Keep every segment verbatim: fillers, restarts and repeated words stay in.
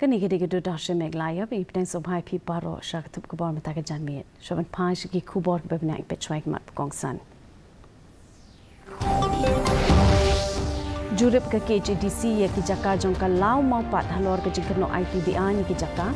Kane ka dei ka Doordarshan Meghalaya, ba ngi pdiang sngewbha ïa phi baroh sha ka tnat khubor mynta ka janmiet. Sha ban phai sha ki khubor kiba bniah, peit shuwa ki mat ba kongsan. Jurip ka K H A D C ïa ki jaka jong ka Law Mawpat halor ka jingkynnoh I T B R ïa ki jaka.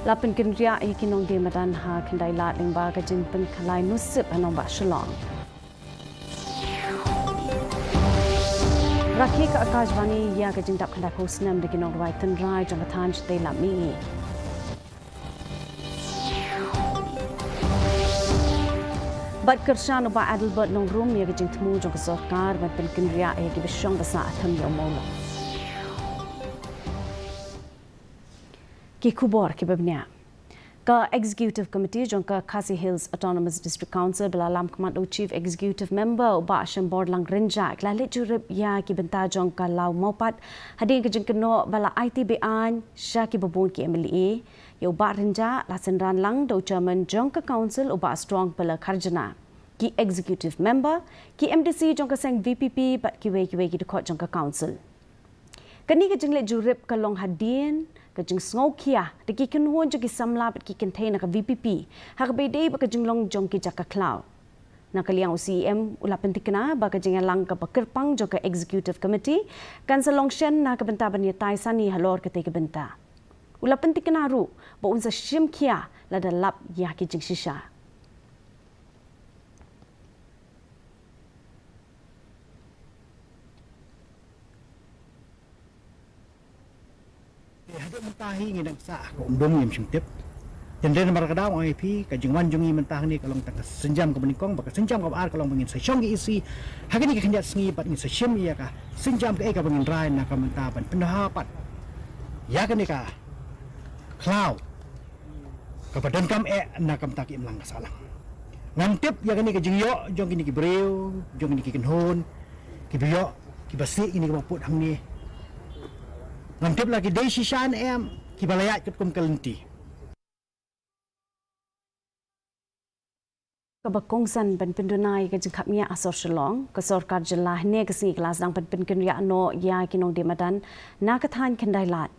La pynkynriah ïa ki nongdie madan ha Khyndai Lad lyngba ka jingpynkhalai nusip ha nongbah Shillong. Rakhe ka Akashvani ïa ka jingdap khyndai phew snem da ki nongrwai tynrai jong ka thaiñ shatei lad mihngi. Bad kyrshan u Bah Adelbert Nongrum ïa ka jingthmu jong ka sorkar ban pynkynriah ïa ki bashong basah ha Them Ïew Mawlong. Ki khubor kiba bniah. Ka Executive Committee jong ka Khasi Hills Autonomous District Council ba la lam khmat da u Chief Executive Member u Bah Shemborlang Rynjah, ki la leit jurip ïa ki bynta jong ka Law Mawpat hadien ka jingkynnoh ba la aiti be-aiñ sha kiba bun ki M L A. Ïa u Bah Rynjah la synran lang da u Chairman jong ka Council u Bah Strongpala Kharjana, ki Executive Member, ki M D C jong ka seng V P P bad kiwei kiwei ki dkhot jong ka Council. Kane ka jingleit jurip ka long hadien ka jingsngewkhia da ki kynhun jong ki samla bad ki kynthei na ka V P P ha kaba ïadei bad ka jinglong jong ki jaka khlaw. Na ka liang u C E M u la pyntikna ba ka jingïalang kaba kyrpang jong ka Executive Committee kan sa long shen na ka bynta ban ïatai sani halor katei ka bynta. U la pyntikna ruh ba un sa shimkhia lada lap ïa ki jingshisha. Te haduh mynta hi ngi dang sah ka umdum ngim shym tip. Te hynrei namar kata nga ong ïa phi ka jingwan jong ngi mynta hangne ka long tang ka sienjam kaba nyngkong, bad ka sienjam kaba ar ka long ba ngin sa shong ki A C ha kine ki khyndiat sngi bad ngin sa shim ïa ka sienjam kaei kaba ngin rai na ka bynta ban pyndonkam pat ïa kane ka khlaw kaba donkam eh na ka bynta ki imlang ka sahlang. Ngam tip ïa kane ka jingïoh jong kine ki briew, jong kine ki kynhun kiba ïoh, kiba sih kine kiba put hangne. Ngam tip la ki dei shisha ne em, kiba la ïaid katkum ka lynti. Kaba kongsan ban pynduna ïa ka jingkhapngiah ha sor Shillong, ka sorkar jylla hynne ka sngi ka la sdang ban pynkynriah noh ïa ki nongdie madan na ka thaiñ Khyndai Lad.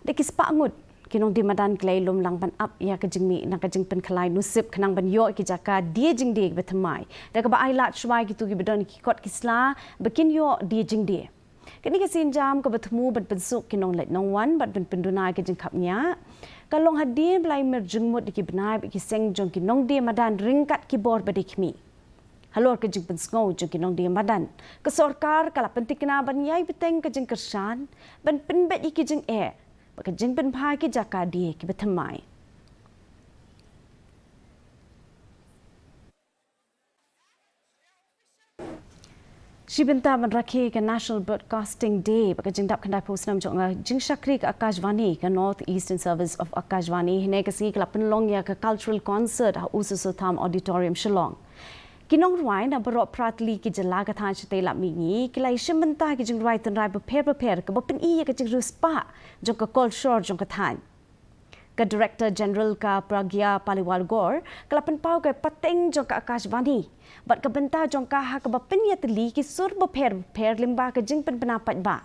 Da ki spah ngut ki nongdie madan ki la ïalum lang ban ap ïa ka jingmih na ka jingpynkhalai nusip khnang ban ïoh ki jaka die jingdie kiba thymmai, da kaba ai lad shuwa ïa kito kiba don ki kot ki sla ba kin ïoh die jingdie. Kane ka sienjam kaba thmu ban pynsuk ki nongleit nongwan bad ban pynduna ïa ka jingkhapngiah ka long hadien ba la ïamir jingmut da ki bnai bad ki seng jong ki nongdie madan ryngkat ki bor ba dei khmih. Halor ka jingpynsngew jong ki nongdie madan, ka sorkar ka la pyntikna ban ïai bteng ka jingkyrshan ban pynbeit ïa ki jingeh bad ka jingpynphai ki jaka die kiba thymmai. Shi bynta ban rakhe ka National Broadcasting Day bad ka jingdap khyndai phew snem jong ka jingshakri ka Akashvani, ka North Eastern Service of Akashvani hynne ka sngi ka la pynlong ïa ka cultural concert ha U Soso Tham Auditorium, Shillong. Ki nongrwai na baroh phra tylli ki jylla ka thaiñ shatei lad mihngi ki la ïashim bynta ki jingrwai tynrai bapher bapher kaba pyni ïa ka jingriewspah jong ka kolshor jong ka thaiñ. Ka Director General ka Pragya Paliwal Gaur ka la pynpaw ka pateng jong ka Akashvani bad ka bynta jong ka ha kaba pynïatylli ki sur bapher bapher lyngba ka jingpynbna paidbah.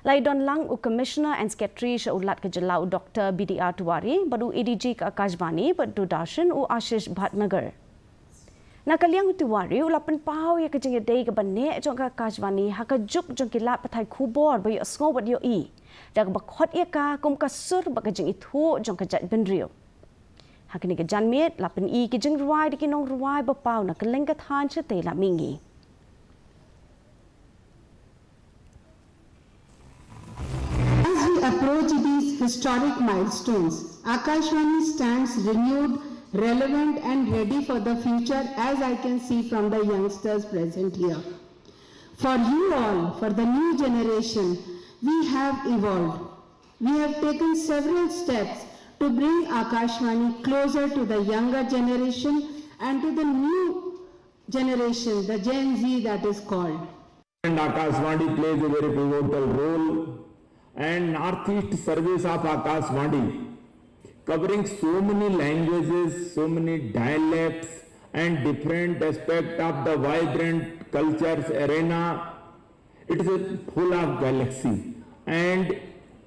La ïadon lang u Commissioner and Secretary sha u Lat ka jylla u Doctor B D R Tiwari bad u A D G ka Akashvani bad Doordarshan u Ashish Bhatnagar. Na ka liang u Tiwari u la pynpaw ïa ka jingïadei kaba neh jong ka Akashvani ha ka juk jong ki lad pathai khubor ba ïohsngew bad ïohi, da kaba khot ïa ka kum ka sur bad ka jingithuh jong ka jaitbynriew. Ha kane ka janmiet la pyni ki jingrwai da ki nongrwai ba paw na kylleng ka thaiñ shatei lad mihngi. As we approach these historic milestones, Akashvani stands renewed, relevant, and ready for the future, as I can see from the youngsters present here. For you all, for the new generation, we have evolved. We have taken several steps to bring Akashvani closer to the younger generation and to the new generation, the Gen Z that is called. And Akashvani plays a very pivotal role, and Northeast service of Akashvani, covering so many languages, so many dialects, and different aspects of the vibrant cultures arena, It is a full of galaxy and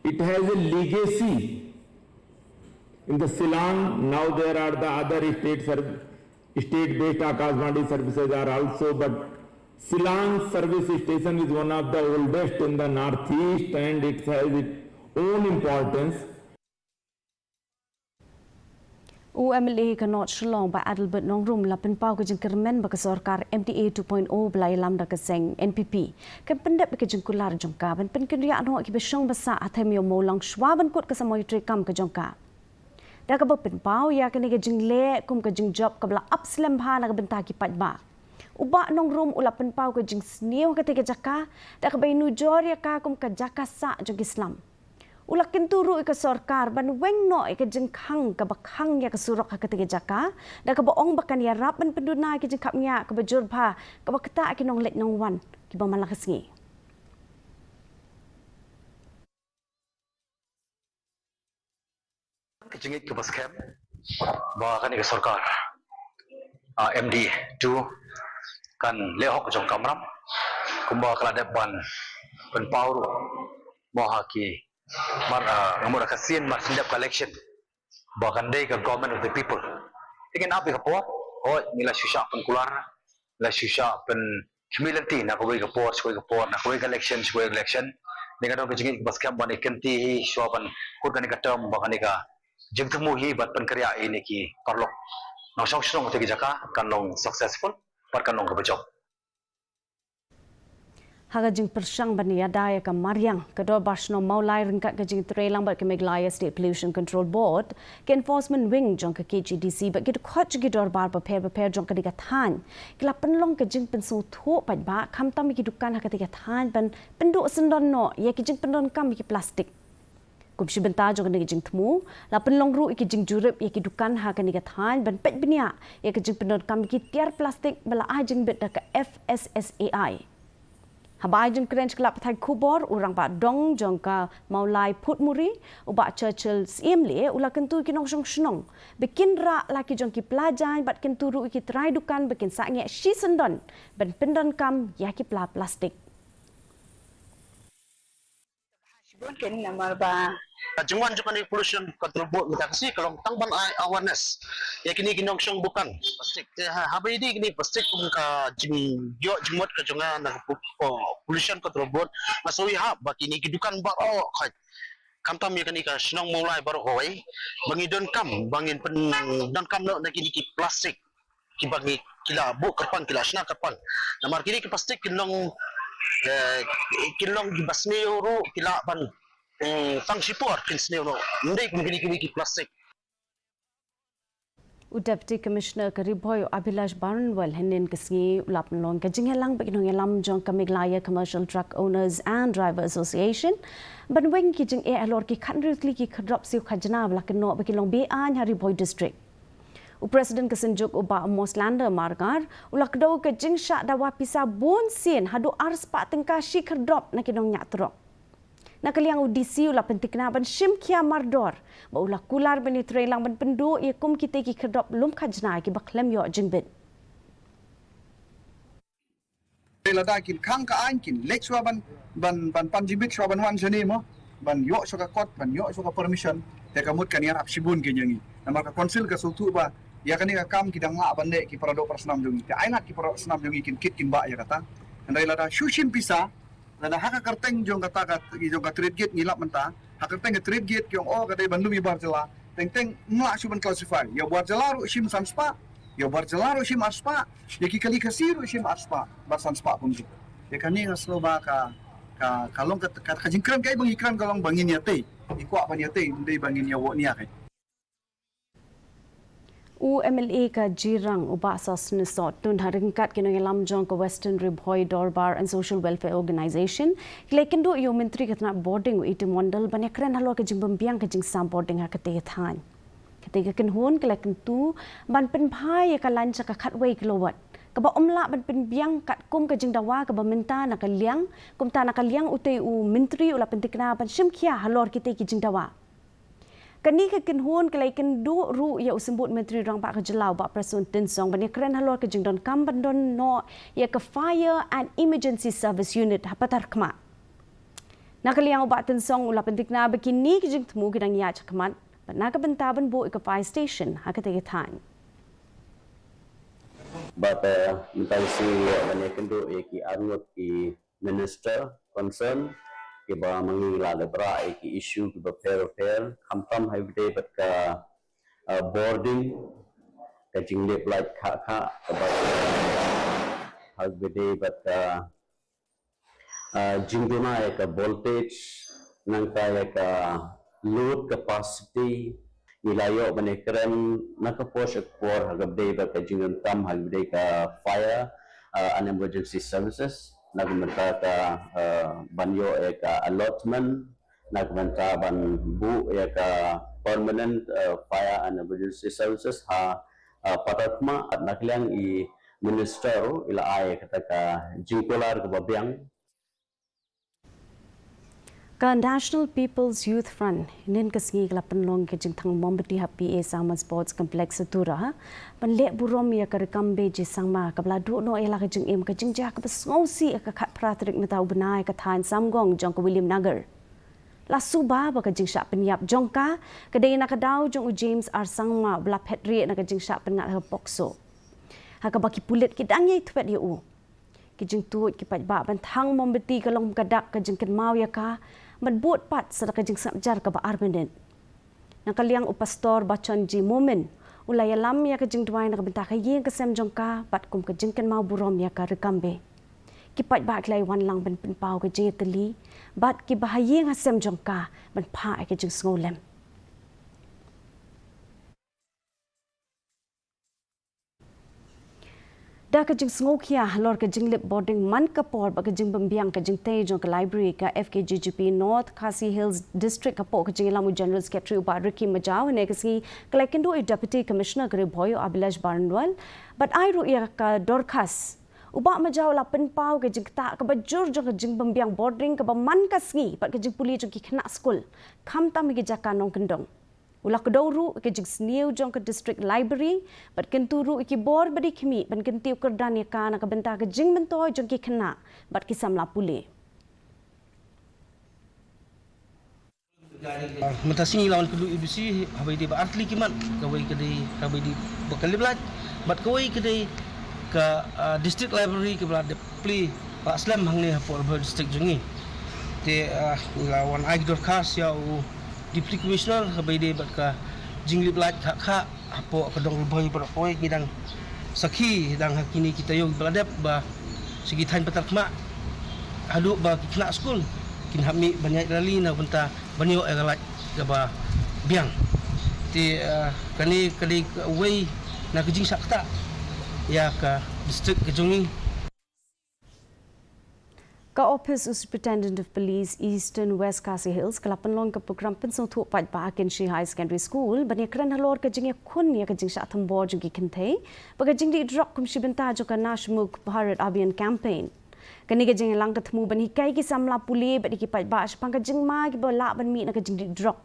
it has a legacy. In the Shillong, now there are the other state serv-, state-based Akashvani services are also, but Shillong service station is one of the oldest in the Northeast and it has its own importance. U MLA ka North Shillong Bah Adelbert Nongrum u la pynpaw ka jingkyrmen ba ka sorkar MDA two point oh ba la ïalam da ka seng NPP kan pyndep ïa ka jingkular jong ka ban pynkynriah noh ïa kiba shong ba sah ha Them Ïew Mawlong shwa ban kut ka samoi treikam ka jong ka. Da kaba pynpaw ïa kane ka jingleh kum ka jingjop kaba la ap slem bha na ka bynta ki paidbah, u Bah Nongrum u la pynpaw ka jingsniew ha katei ka jaka da kaba ïanujor ïa ka kum ka jaka sah jong ki slum. U la kyntu ruh ïa ka sorkar ban weng noh ïa ka jingkhang kaba khang ïa ka surok ha katei ka jaka da kaba ong ba kan ïarap ban pynduna ïa ka jingkhapngiah kaba jur bha kaba ktah ïa ki nongleit nongwan kiba man la ka sngi. Ka jingngeit kaba skhem ba kane ka sorkar, ah, MDA two kan leh hok jong ka kamram kumba ka la dep ban pynpaw ruh mo ha ki mar, ah, nga mut ha ka sien mar sien dep ka election ba kan dei ka government of the people. Te ngin ap ïa ka por, hooid ngi la shu shah pynkular, la shu shah pynkhmih lynti na kawei ka por sha kawei ka por, na kawei ka election sha kawei ka election. Te nga don ka jingngeit kaba skhem ba ngi kynti hi shuwa ban kut kane ka term ba kane ka jingthmu hi ban pynkynriah ïa kine ki paralok nongshong shnong ha katei ka jaka kan long successful bad kan long kaba jop. Ha ka jingpyrshang ban ïada ïa ka mariang, ka Dorbar Shnong Mawlai ryngkat ka jingtreilang bad ka Meghalaya State Pollution Control Board, ka Enforcement Wing jong ka KHADC bad ki dkhot jong ki dorbar bapher bapher jong katei ka thaiñ ki la pynlong ka jingpynsngewthuh paidbah khamtam ïa ki dukan ha katei ka thaiñ ban pynduh syndon noh ïa ki jingpyndonkam ïa ki plastik. Kum shi bynta jong kane ka jingthmu, la pynlong ruh ïa ki jingjurip ïa ki dukan ha kane ka thaiñ ban peit bniah ïa ka jingpyndonkam ïa ki tiar plastik ba la ai jingbit da ka FSSAI. Haba ai jingkren sha ki lad pathai khubor, u Rangbah Dong jong ka Mawlai Phutmuri, u Bah Churchill Syiemlieh, u la kyntu ïa ki nongshong shnong ba kin rah la ki jong ki pla jaiñ bad kyntu ruh ïa ki trai dukan ba kin sangeh shi syndon ban pyndonkam ïa ki pla plastik. Shibun kein namar ba. Ka jingwan jong kane Pollution Control Board mynta ka sngi ka long tang ban ai awareness ïa kine ki nongshong dukan plastik. Te ha, haba ïadei kine plastik kum ka jingïoh jingmut ka jong nga na ka Pollution Control Board, nga sngew ïahap ba kine ki dukan baroh khoit, khamtam ïa kane ka shnong Mawlai baroh kawei, ba ngin donkam, ba ngin pyndonkam noh na kine ki plastik kiba ngi, ki la buh kyrpang, ki la shna kyrpang. Namar kine ki plastik kin long, eh, kin long kiba sniew ruh, ki lah ban, mm, tang shipor kin sniew ruh. Ym dei kum kine kiwei ki plastik. U Deputy Commissioner ka Ri Bhoi, u Abhilash Baranwal, hynnin ka sngi u la pynlong ka jingïalang bad ki nongïalam jong ka Meghalaya Commercial Truck Owners and Driver Association ban weng ki jingeh halor ki khathynriew tylli ki khyrdop siew khajna ba la kynnoh ba ki long be-aiñ ha Ri Bhoi District. U President ka Synjuk, u Bah Moslander Marngar, u la kdew ka jingshah dawa pisa bun sien haduh arspah tyngka shi khyrdop na ki nongñiah trok. Na ka liang u DC u la pynthikna ban shim khia mardor bad u la kular ban ïatreilang ban pynduh ïa kum kitei ki khyrdop lum khajna kiba khlem ïoh jingbit. Lada kin khang ka aiñ, kin leit shuwa ban, ban, ban pan jingbit shuwa ban wan shane mo, ban ïoh shuwa ka kot, ban ïoh shuwa ka permission, te ka mut kan ïarap shibun kein ïa ngi. Namar ka Council ka sngewthuh ba ïa kane ka kam ki dang lah ban leh ki para doh para snam jong ngi. Te ai lad ki para doh para snam jong ngi kin kit kin bah ïa kata. Hynrei lada shu shim pisa, lada ha ka kyrteng jong kata ka, jong ka trade gate ngi lap mynta, ha ka kyrteng ka trade gate ki ong, oh, ka dei ban lum ïa bar jylla. Teng teng ym lah shuh ban classify. Ïa bar jylla ruh shim san spah, ïa bar jylla ruh shim ar spah, ïa ki kali Khasi ruh shim ar spah bad san spah pynjur. Ïa kane nga sngew ba ka, ka, ka long ka, ka, ka jingkren kaei ba ngi kren ka long ba ngin ïatei. Ngi kwah ban ïatei, ym dei ba ngin ïa woh nia kaei. U MLA ka Jirang, u Bah Sosthenes Sohtun, ha ryngkat ki nongïalam jong ka Western Ri Bhoi Dorbar and Social Welfare Organisation, ki la ïakynduh ïa u Myntri ka tnat bording, u A T Mondal, ban ïakren halor ka jingbymbiang ka jingsam bording ha katei ka thaiñ. Katei ka kynhun ka la kyntu ban pynbha ïa ka lain sha ka khatwei kilowatt, kaba ym lah ban pynbiang katkum ka jingdawa kaba mynta na ka liang, kumta na ka liang utei u Myntri u la pynthikna ban shim khia halor kitei ki jingdawa. Kane ka kynhun ka la ïakynduh ruh ïa u Symbud Myntri Rangbah ka jylla u Bah Prestone Tynsong ban ïakren halor ka jingdonkam ban don noh ïa ka Fire and Emergency Service Unit ha Patarkhmah. Na ka liang u Bah Tynsong u la pynthikna ba kine ki jingthmu ki dang ïaid shakhmat bad na ka bynta ban buh ïa ka fire station ha katei ka thaiñ. Bad mynta ka sngi ngi ïoh ban ïakynduh ïa ki arngut ki minister concern kiba ma ngi la leh bha ïa ki issue kiba pher pher, khamtam ha kaba ïadei bad ka uh, boarding, ka jinglip light khah khah, kaba ha kaba ïadei bad ka uh, jingduna ïa ka voltage, nangta ïa ka load capacity. Ngi la ïoh ban ïakren na ka por sha ka por ha kaba ïadei bad ka jingdonkam ha kaba ïadei ka fire uh, and emergency services, na ka bynta ka uh, ban ïoh ïa ka allotment, na ka bynta ban buh ïa ka permanent uh, fire and emergency services ha uh, Patarkhmah. Bad na ka liang i minister ruh i la ai ïa kata ka jingkular kaba biang. Ka National People's Youth Front hynnin ka sngi ka la pynlong ka jingthang mombati ha P A Sangma Sports Complex ha Tura ban leh burom ïa ka Rikambe G Sangma kaba la duh noh ïa la ka jingim, ka jingjia kaba sngewsih, ha ka khatphra tarik mynta u bnai ha ka thaiñ Samgong jong ka Williamnagar. La suba ba ka jingshah pynïap jong ka ka dei na ka daw jong u James R Sangma uba la phet rieh na ka jingshah pynngat ha ka POCSO, ha kaba ki pulit ki dang ïai thwet ïa u. Ki jingtuid ki paidbah ban thang mombati ka long ka dak ka jingkynmaw ïa ka ban bud pat sa da ka jingsngap jar kaba ar minit. Na ka liang u Pastor Bachon G Momin u la ïalam ïa ka jingduwai na ka bynta ka ïing ka sem jong ka bad kum ka jingkynmaw burom ïa ka Rikambe. Ki paidbah ki la ïawan lang ban pynpaw ka jingïatylli bad kiba ha ïing ha sem jong ka ban phah ïa ka jingsngewlem. Da ka jingsngewkhia halor ka jinglip boarding man ka por bad ka jingbymbiang ka jingtei jong ka library ka F K G G P North Khasi Hills District, hapoh ka jingïalam u General Secretary u Bah Ricky Majaw, hynne ka sngi ka la ïakynduh ïa u Deputy Commissioner ka Ri Bhoi u Abhilash Baranwal bad ai ruh ïa ka dorkhas. U Bah Majaw u la pynpaw ka jingktah kaba jur jong ka jingbymbiang boarding kaba man ka sngi bad ka jingpule jong ki khynnah skul, khamtam ha ki jaka nongkyndong. U la kdew ruh ïa ka jingsniew jong ka District Library bad kyntu ruh ïa ki bor ba dei khmih ban kyntiew kyrdan ïa ka na ka bynta ka jingmyntoi jong ki khynnah bad ki samla pule. Mynta sngi la wan kylluid ïa u B C ha kaba ïadei bad artylli ki mat, kawei ka dei kaba ïadei bad ka lip light bad kawei ka dei ka, ah, District Library kaba la dep plie ba slem hangne hapoh Ri Bhoi District jong ngi. Te, ah, ngi la wan ai ki dorkhas ïa u Deputy Commissioner ha kaba ïadei bad ka jinglip light khah khah hapoh ka dong Ri Bhoi baroh kawei. Ngi dang sakhi dang ha kine ki taïew ba la dep ba sha ki thaiñ Patarkhmah haduh ba ki khynnah skul kin hap mih ban ïaid rally na ka bynta ban ïoh ïa ka light kaba biang. Te, ah, kane ka dei kawei na ka jingshah ktah ïa ka district ka jong ngi. Ka Ophis u Superintendent of Police Eastern West Khasi Hills ka la pynlong ka program pynsngewthuh paidbah ha Kynshi Higher Secondary School ban ïakren halor ka jingïakhun ïa ka jingshah thombor jong ki kynthei bad ka jingdih drok kum shi bynta jong ka Nasha Mukt Bharat Abhiyan campaign. Kane ka jingïalang ka thmu ban hikai ki samla pule bad ïa ki paidbah shaphang ka jingma kiba lah ban mih na ka jingdih drok.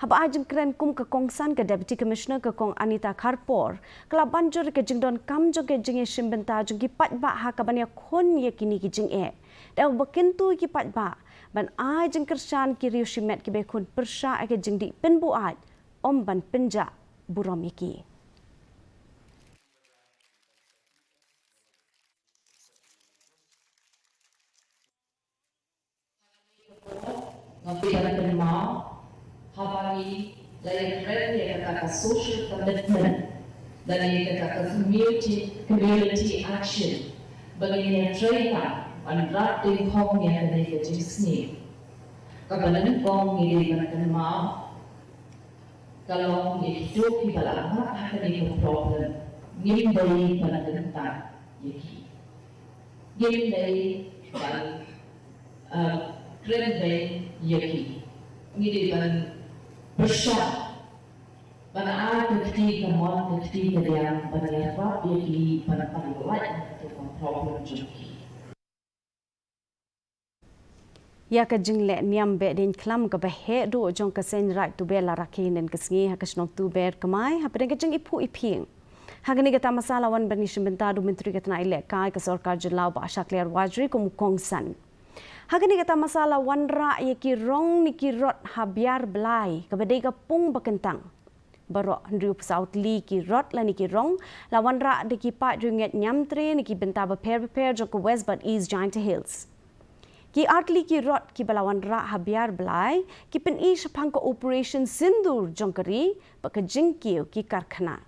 Haba ai jingkren kum ka kongsan, ka Deputy Commissioner ka Kong Anita Kharpor ka la ban jur ïa ka jingdonkam jong ka jingïashim bynta jong ki paidbah ha kaban ïakhun ïa kine ki jingeh, da kaba kyntu ïa ki paidbah ban ai jingkyrshan ki riew shimet kiba ïakhun pyrshah ïa ka jingdih pynbuaid, ym ban pynjah burom ïa ki. Nga phi ban pynmaw haba ngi la ïakren ïa kata ka social commitment lane ïa kata ka community, community action ba ngin ïatrei ka ban rat dyngkhong ïa kane ka jingsniew. Kaba nyngkong ngi dei ban pynmaw ka long ïa kito kiba la ngat ha kane ka problem, ngim dei ban kyntait ïa ki. Ngim dei ban, uh, kren beiñ ïa ki. Ngi dei ban pyrshah ban ai ka kti kamon ka kti kadiang ban ïarap ïa ki ban pan lait na kato ka problem jong ki. Ïa ka jingleh niam behdeiñ khlam kaba heh duh jong ka seng Raid Tuber la rakhe hynnin ka sngi ha ka shnong Tuber Kmai hapdeng ka jingiphuh iphieng. Ha kane ka tamasa la wan ban ïashim bynta da u Myntri ka tnat ïalehkai ka Sorkar Jylla u Bah Shakliar Warjri kum u kongsan. Ha kane ka tamasa la wanrah ïa ki rong ne ki rot ha Biar Blai kaba dei ka pung ba kyntang. Baroh hynriewphew saw tylli ki rot lane ki rong la wanrah da ki paid riewngeit niam tre na ki bynta bapher bapher jong ka West bad East Jaintia Hills. Ki artylli ki rot kiba la wanrah ha Biar Blai ki pyni shaphang ka Operation Sindoor jong ka ri bad ka jingkiew ki karkhana.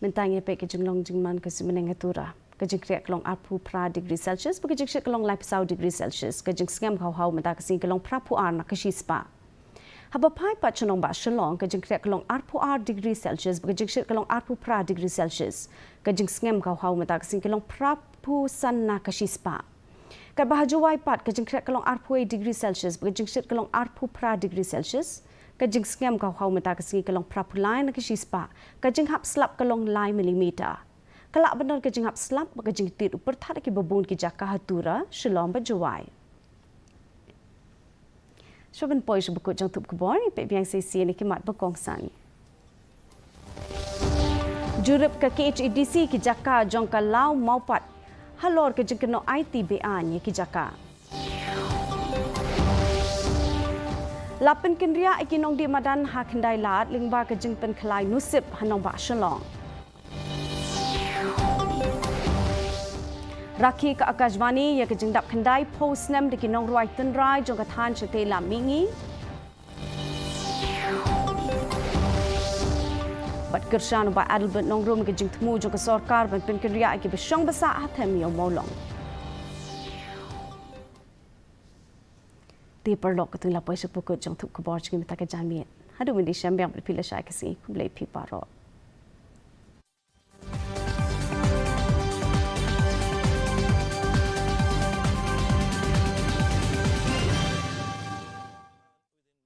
Mynta ngin ïa peit ka jinglong jingman ka sngi mynne ha Tura. Ka jingkriah ka long arphew phra degree Celsius bad ka jingshit ka long laiphew saw degree Celsius. Ka jingsngem ka hawhaw mynta ka sngi ka long phraphew ar na ka shispah. Haba phai pat sha nongbah Shillong, ka jingkriah ka long arphew ar degree Celsius bad ka jingshit ka long arphew phra degree Celsius. Ka jingsngem ka hawhaw mynta ka sngi ka long phraphew san na ka shispah. Katba ha Jowai pat ka jingkriah ka long arphew wei degree Celsius bad ka jingshit ka long arphew phra degree Celsius. Ka jingsngem ka hawhaw mynta ka sngi ka long phraphew lai na ka shispah. Ka jinghap slap ka long lai millimeter. Ka lah ban don ka jinghap slap bad ka jingtied u pyrthat ha kiba bun ki jaka ha Tura, Shillong bad Jowai. Shuwa ban poi sha ba kut jong thup khubor, ïa peit biang sa shisien ïa ki mat ba kongsan. Jurip ka K H A D C ki jaka jong ka Law Mawpat halor ka jingkynnoh aiti be-aiñ ïa ki jaka. La pynkynriah ïa ki nongdie madan ha Khyndai Lad lyngba ka jingpynkhlai nusip ha nongbah Shillong. Rakhe ka Akashvani ïa ka jingdap khyndaiphew snem da ki nongrwai tynrai jong ka thaiñ shatei lam mihngi. Bad kyrshan u Bah Adelbert Nongrum ïa ka jingthmu jong ka sorkar ban pynkynriah ïa kiba shong ba sah ha them ïew mawlong. Te paralok, katto ngi la poi sha ba kut jong thup khubor jong ngi mynta ka janmiet. Haduh mynta shem biang bad phi lashai ka sngi, khublei phi baroh.